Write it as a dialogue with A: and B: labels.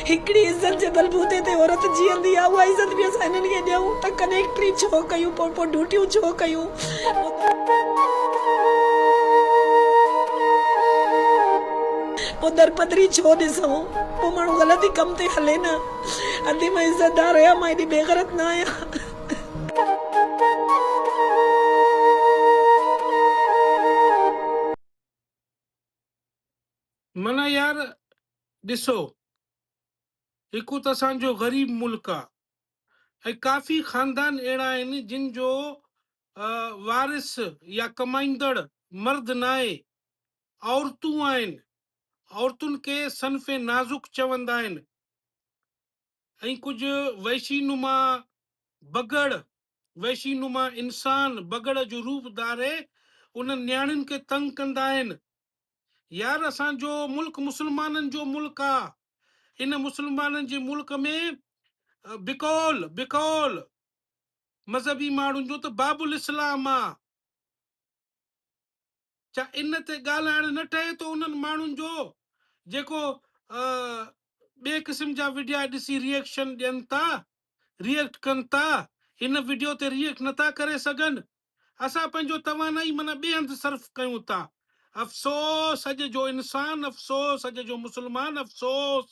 A: هڪڙي عزت جي بلبوتي تي عورت جيئندي آ اها عزت به اسان هنن کي ڏيون ته ڪنيڪٽري ڇو ڪيون پوء پوء ڊيوٽيون ڇو ڪيون پوء درپدري ڇو ڏسون پوء ماڻهو غلط ئي ڪم تي هلي نه ادي مان عزتدار آهيان مان ايڏي بيغرت نه آهيان.
B: معنيٰ يار ڏسو هڪ ته اسان جو غريب ملڪ آ ۽ ڪافي خاندان اهڙا آهن جن جو وارث يا ڪمائيندڙ مرد ناهي عورتون آهن عورتن کي صنف نازڪ چوندا آهن ۽ ڪجهه وحشي نما بگهڙ وحشي نما انسان بگهڙ جو روپ ڌاري انهن نياڻين کي تنگ ڪندا آهن يار اسان جو ملڪ مسلمانن جو ملڪ آ ان مسلمانن جي ملڪ ۾ بقول بقول مذهبي ماڻهن جو ته باب الاسلام آ ڇا ان تي ڳالهائڻ نه ٺهي ٿو انهن ماڻهن جو جيڪو ٻئي قسم جا وڊيا ڏسي ريئڪشن ڏين ٿا ريئڪٽ ڪن ٿا ان وڊيو تي ريئڪٽ نٿا ڪري سگهن اسان پنهنجو توانائي معنيٰ ٻئي هنڌ صرف ڪيون ٿا. افسوس اڄ جو انسان افسوس اڄ جو مسلمان افسوس.